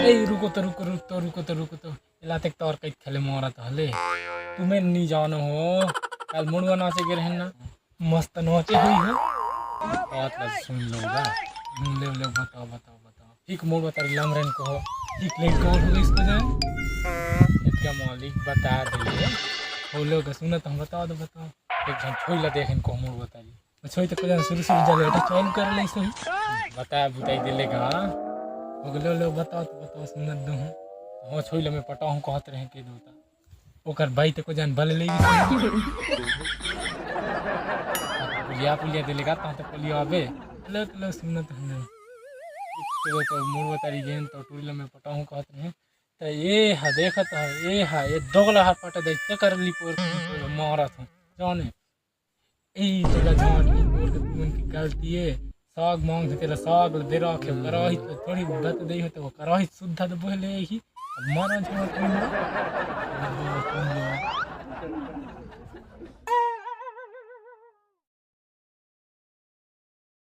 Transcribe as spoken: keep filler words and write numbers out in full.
ए, रुको तो, रुको, रुको तो, रुको तो, रुको तो। एला तेक तोर कई खेले मोरा तो हले। तुम्हें नहीं जानो हो, कल मुड़वा नाचे गे रहन ना, मस्त नाचे हुई हो। बात ला सुन लो बा। हम्म, ले, ले, बताओ, बताओ, बताओ। ठीक मुड़वा तारी लमरेन को हो। ठीक ले कौन हो इसको जाए? इतका मालिक बता दे। हो लोग सुनत हम, बता दो, बताओ। एक झन छोई ला देखेन को मुड़वा तारी। छोई तो कजन शुरू शुरू जले, एटा चालू कर ले सही। बता बुताई दे लेगा। हो गेलो, लो, बताओ तो बताओ, सुनत दो हूँ। हो छोई ला मैं पटाहूँ कहत रहे के दूता। ओकर बाई तो कजन बल ले भी सही। पुलिया, पुलिया दे लेगा, ता तो पुलिया आबे। लो, लो, सुनत हूँ। तो, तो मुड़वा तारी गेन तो टूरी ला मैं पटाहूँ कहत रहे। तो ये हा, देखत हा, ये हा, ये दोगला हाथ पटा दे, ते कर ली पोर, मारा था। जाने। ए, तोला जान की तोर के तुमन की गलती ए। साग मांग के तेला साग ल दे राखे, कराही तो थोड़ी बत दे हो तो कराही सुद्धा तो बोले ही। अब मारा जान तुम।